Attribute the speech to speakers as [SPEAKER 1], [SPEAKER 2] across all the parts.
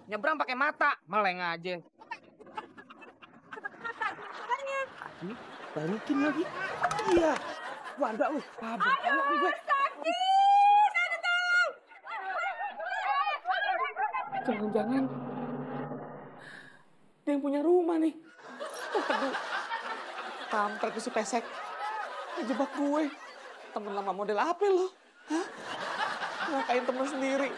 [SPEAKER 1] Nyebrang pakai mata, meleng aja. Balikin lagi. Iya. Waduh lu. Aduh, sakit. Jangan-jangan dia yang punya rumah nih. Waduh. Kampret si pesek. Ngejebak gue. Temen lama model apa lo? Hah? Ngakain temen sendiri.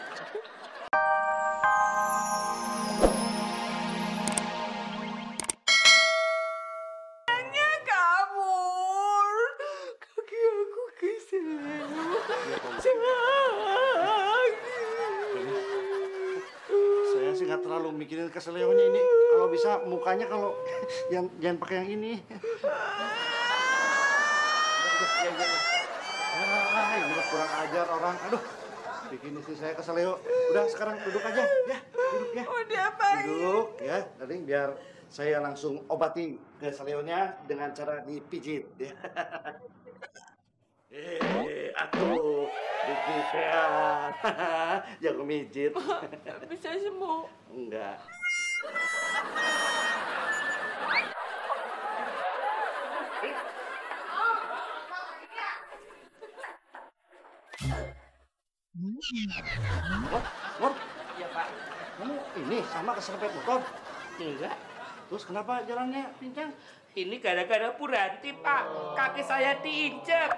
[SPEAKER 2] Saya sih nggak terlalu mikirin keseleonya ini. Kalau bisa mukanya kalau jangan pakai yang ini. Ini kurang ajar orang. Aduh, bikin istri saya keseleo. Udah sekarang duduk aja, ya. Duduk ya.
[SPEAKER 3] Oh, diapain?
[SPEAKER 2] Duduk ya, Darling, biar saya langsung obati keseleonya dengan cara dipijit. Ya. Atuh, dikit ya. Jangan mijit.
[SPEAKER 3] Bisa sembuh.
[SPEAKER 2] Enggak. Mor,
[SPEAKER 1] Iya, Pak.
[SPEAKER 2] kamu ini sama keserempet motor?
[SPEAKER 1] Enggak.
[SPEAKER 2] Terus kenapa jalannya pincang?
[SPEAKER 1] Ini gara-gara Bu Ranti, Pak. Kaki saya diinjek.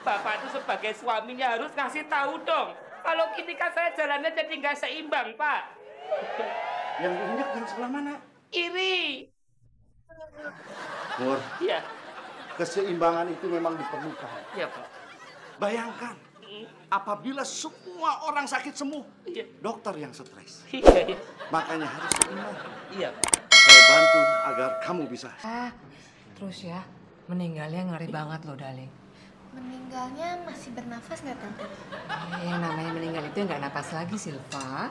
[SPEAKER 1] Bapak itu sebagai suaminya harus ngasih tahu dong. Kalau gini kan saya jalannya jadi nggak seimbang, Pak.
[SPEAKER 2] Yang diinjak yang sebelah mana?
[SPEAKER 1] Iri.
[SPEAKER 2] Mur,
[SPEAKER 1] Iya.
[SPEAKER 2] keseimbangan itu memang diperlukan.
[SPEAKER 1] Iya, Pak.
[SPEAKER 2] Bayangkan, apabila semua orang sakit sembuh,
[SPEAKER 1] Iya.
[SPEAKER 2] dokter yang stres.
[SPEAKER 1] Iya.
[SPEAKER 2] Makanya harus seimbang.
[SPEAKER 1] Iya.
[SPEAKER 2] Saya bantu agar kamu bisa.
[SPEAKER 3] Terus ya, meninggalnya ngeri banget loh, Darling.
[SPEAKER 4] Meninggalnya masih bernafas nggak, Tante?
[SPEAKER 3] Yang namanya meninggal itu nggak napas lagi, Silva.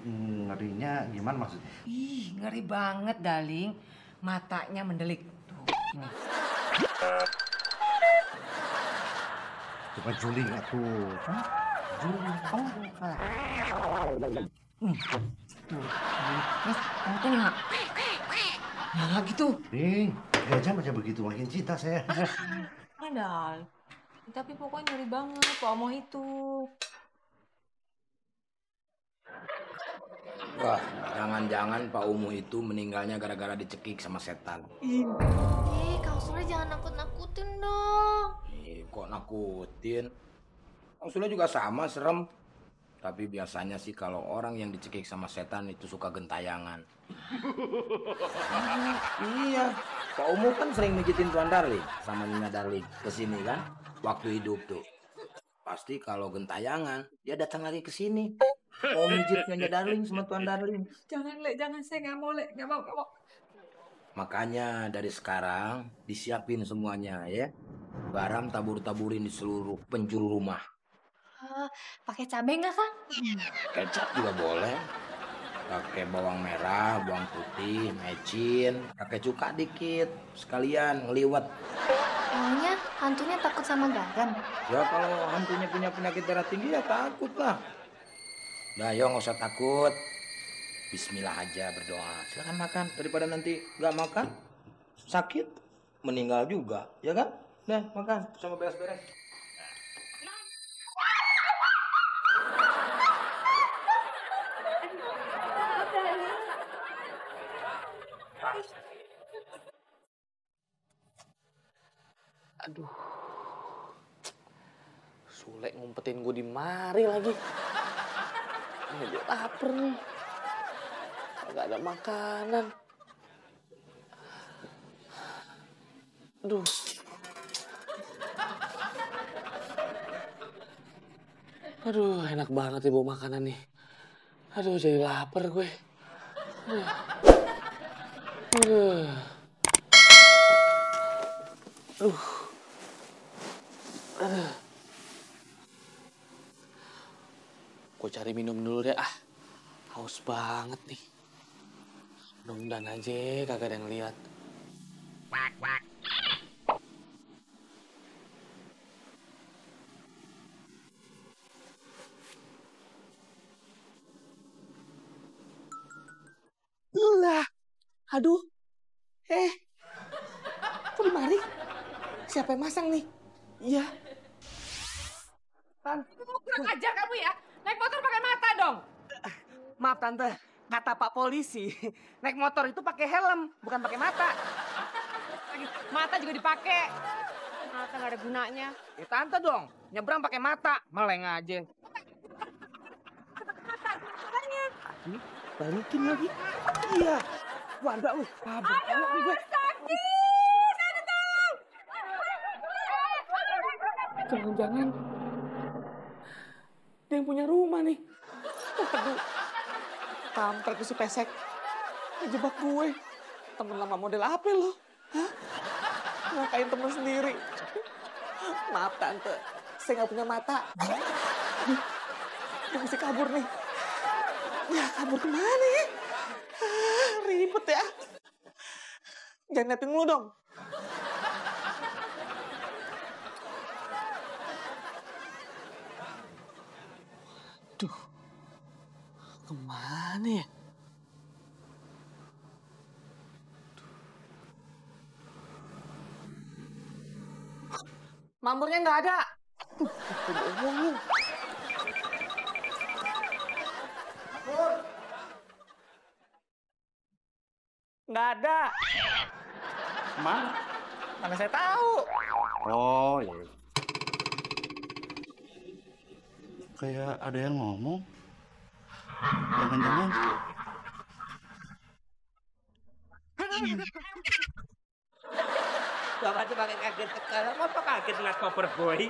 [SPEAKER 2] Ngerinya gimana maksudnya?
[SPEAKER 3] Ih, ngeri banget, Darling. Matanya mendelik. Tuh, ini.
[SPEAKER 2] Bukan juling atuh. Juling.
[SPEAKER 3] Oh, salah. Tuh, terus kamu tuh nggak? Nah, gitu.
[SPEAKER 2] Ding, gajah aja begitu makin cinta saya.
[SPEAKER 3] Padahal. Tapi pokoknya ngeri banget Pak Omo itu.
[SPEAKER 5] Wah, jangan-jangan Pak Umu itu meninggalnya gara-gara dicekik sama setan.
[SPEAKER 4] Kang Sule jangan nakut-nakutin dong.
[SPEAKER 5] Kok nakutin? Kang Sule juga sama, serem. Tapi biasanya sih kalau orang yang dicekik sama setan itu suka gentayangan. Iya, Pak Umu kan sering mijitin Tuan Darling sama Nina Darling kesini kan, waktu hidup tuh. Pasti kalau gentayangan, dia datang lagi ke sini. Mau mijit Nyonya Darling sama Tuan Darling.
[SPEAKER 3] Jangan, Lek. Jangan. Saya nggak mau, Lek. Nggak mau.
[SPEAKER 5] Makanya dari sekarang disiapin semuanya ya. Garam tabur-taburin di seluruh penjuru rumah.
[SPEAKER 4] Pakai cabai nggak, Kang?
[SPEAKER 5] Kecap juga boleh. Pakai bawang merah, bawang putih, mecin, pakai cuka dikit. Sekalian ngeliwet.
[SPEAKER 4] Emangnya hantunya takut sama garam?
[SPEAKER 5] Ya kalau hantunya punya penyakit darah tinggi ya takut lah. Nah, yo nggak usah takut. Bismillah aja berdoa. Silakan makan daripada nanti nggak makan sakit meninggal juga, ya kan? Nah, makan sama beres-beres.
[SPEAKER 1] Aduh. Sule ngumpetin gue di mari lagi. Ini gue lapar nih. Gak ada makanan. Aduh. Aduh, enak banget nih bawa makanan nih. Aduh, jadi lapar gue. Aduh. Aduh. Gue cari minum dulu deh, haus banget nih. Mudah-mudahan aja kagak ada yang lihat. Aduh. Kok dimari? Siapa yang masang nih? Iya. Tan.
[SPEAKER 3] Kurang ajar kamu ya. Naik motor pakai mata dong.
[SPEAKER 1] Maaf Tante, kata Pak Polisi, naik motor itu pakai helm, bukan pakai mata.
[SPEAKER 3] Mata juga dipakai. Mata nggak ada gunanya.
[SPEAKER 1] Ya Tante dong, nyebrang pakai mata, meleng aja. Balikin lagi. Iya. Waduh, lu. Aduh, gue. Jangan-jangan dia yang punya rumah nih. Waduh, kampret si pesek. Ngejebak gue. Temen lama model apa lo? Hah? Ngakain temen sendiri. Maaf Tante, saya nggak punya mata. Dia mesti kabur nih. Ya kabur kemana ya? Ribet ya. Jangan liatin lu dong. Duh, kemana ya? Mamurnya nggak ada. Bohongin. Nggak ada. Mana saya tahu.
[SPEAKER 2] Oh, iya. Kayak ada yang ngomong. Jangan-jangan.
[SPEAKER 5] Bapak tuh pakai kaget sekarang, apa kaget ngeliat koper boy?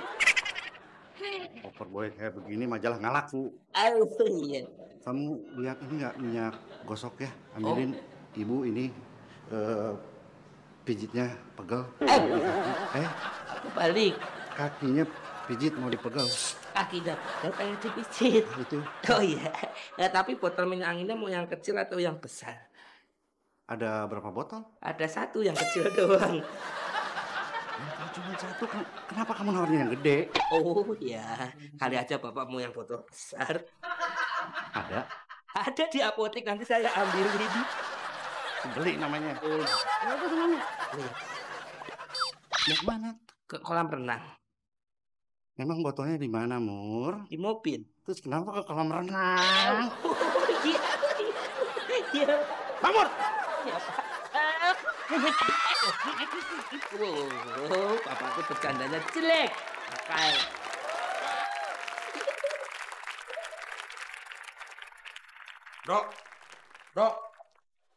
[SPEAKER 2] Koper boy kayak begini majalah nggak laku.
[SPEAKER 5] Oh iya.
[SPEAKER 2] Kamu lihat ini nggak minyak gosok ya? Ambilin ibu ini pijitnya pegel.
[SPEAKER 5] Balik.
[SPEAKER 2] Kakinya pijit mau dipegel.
[SPEAKER 5] Kaki dapet pengen dipijit.
[SPEAKER 2] Itu.
[SPEAKER 5] Oh iya. Nah, tapi botol minyak anginnya mau yang kecil atau yang besar?
[SPEAKER 2] Ada berapa botol?
[SPEAKER 5] Ada satu yang kecil doang.
[SPEAKER 2] Kalau cuma satu, kenapa kamu nawarnya yang gede?
[SPEAKER 5] Oh ya, kali aja bapak mau yang botol besar.
[SPEAKER 2] Ada.
[SPEAKER 5] Ada di apotek, nanti saya ambilin.
[SPEAKER 2] Beli namanya.
[SPEAKER 5] Kenapa namanya?
[SPEAKER 2] Mau kemana?
[SPEAKER 5] Ke kolam renang.
[SPEAKER 2] Memang botolnya di mana, Mur?
[SPEAKER 5] Di mobil.
[SPEAKER 2] Terus kenapa ke kolam renang?
[SPEAKER 5] Iya. Iya.
[SPEAKER 2] Mamur!
[SPEAKER 5] Ya, Pak. Bapakku bercandanya jelek. Makanya.
[SPEAKER 6] Bro,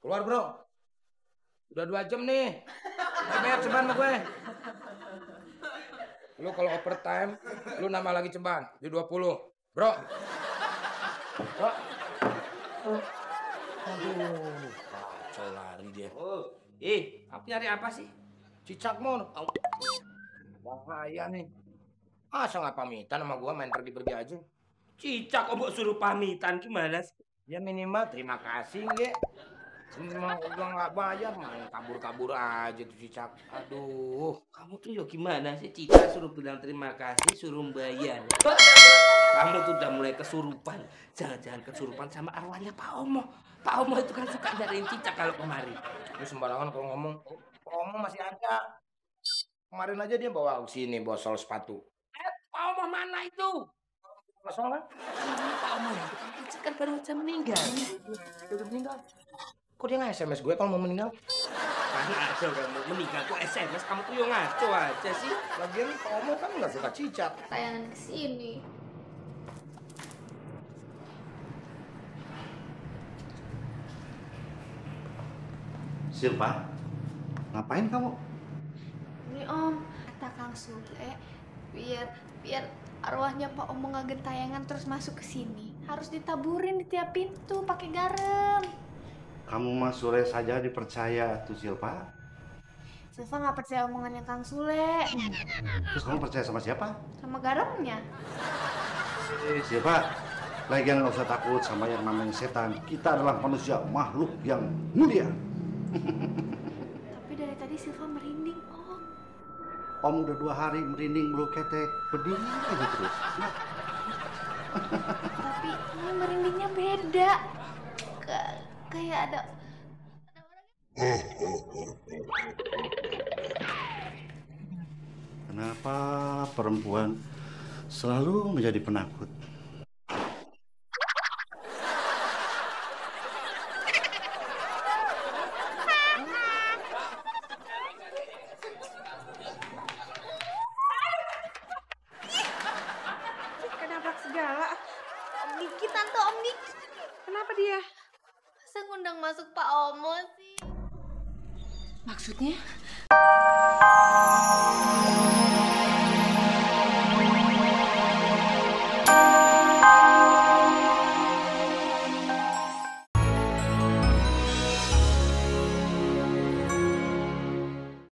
[SPEAKER 6] keluar bro. Udah 2 jam nih. Bayar ceban sama gue. Lu kalau overtime, lu nambah lagi ceban di 20. Bro. Aduh, kacau lari dia.
[SPEAKER 5] Kamu nyari apa sih?
[SPEAKER 6] Cicak mon. Bahaya nih. Asa nggak pamitan sama gua main pergi-pergi aja.
[SPEAKER 5] Cicak kok mau suruh pamitan gimana sih?
[SPEAKER 6] Ya minimal terima kasih nge. Semua udah nggak bayar main kabur-kabur aja tuh Cicak. Aduh.
[SPEAKER 5] Kamu tuh ya gimana sih? Cicak suruh bilang terima kasih, suruh bayar. Kamu tuh udah mulai kesurupan. Jangan-jangan kesurupan sama arwahnya Pak Omo. Pak Omo itu kan suka nyariin Cicak kalau kemari.
[SPEAKER 6] Lu sembarangan kalau ngomong. Pak Omo masih ada. Kemarin aja dia bawa ke sini bosol sepatu.
[SPEAKER 5] Pak Omo mana itu?
[SPEAKER 6] Bosol kan?
[SPEAKER 5] Pak Omo yang tukang Cicak kan baru aja meninggal.
[SPEAKER 6] Udah meninggal. Kok dia nggak SMS gue kalau mau meninggal?
[SPEAKER 5] Karena ada orang mau meninggal kok SMS, kamu tuh yang ngaco aja sih.
[SPEAKER 6] Lagian Pak Omo kan nggak suka Cicak.
[SPEAKER 4] Tayangan kesini.
[SPEAKER 2] Silpa, ngapain kamu?
[SPEAKER 4] Ini Om, kata Kang Sule, biar arwahnya Pak Om nggak gentayangan terus masuk ke sini. Harus ditaburin di tiap pintu pakai garam.
[SPEAKER 2] Kamu Mas Sule saja dipercaya tuh Silpa.
[SPEAKER 4] Silva nggak percaya omongannya Kang Sule.
[SPEAKER 2] Terus kamu percaya sama siapa?
[SPEAKER 4] Sama garamnya.
[SPEAKER 2] Silpa, lagian nggak usah takut sama yang namanya setan. Kita adalah manusia, makhluk yang mulia.
[SPEAKER 4] Tapi dari tadi Silva merinding, Om.
[SPEAKER 2] Om udah 2 hari merinding bulu ketek, berdiri aja terus. Nah,
[SPEAKER 4] Tapi ini merindingnya beda. Kayak ada
[SPEAKER 2] Kenapa perempuan selalu menjadi penakut?
[SPEAKER 7] Kenapa segala?
[SPEAKER 4] Om Niki, Tante Om Niki.
[SPEAKER 7] Kenapa dia?
[SPEAKER 4] Masa ngundang masuk Pak Omo sih?
[SPEAKER 7] Maksudnya?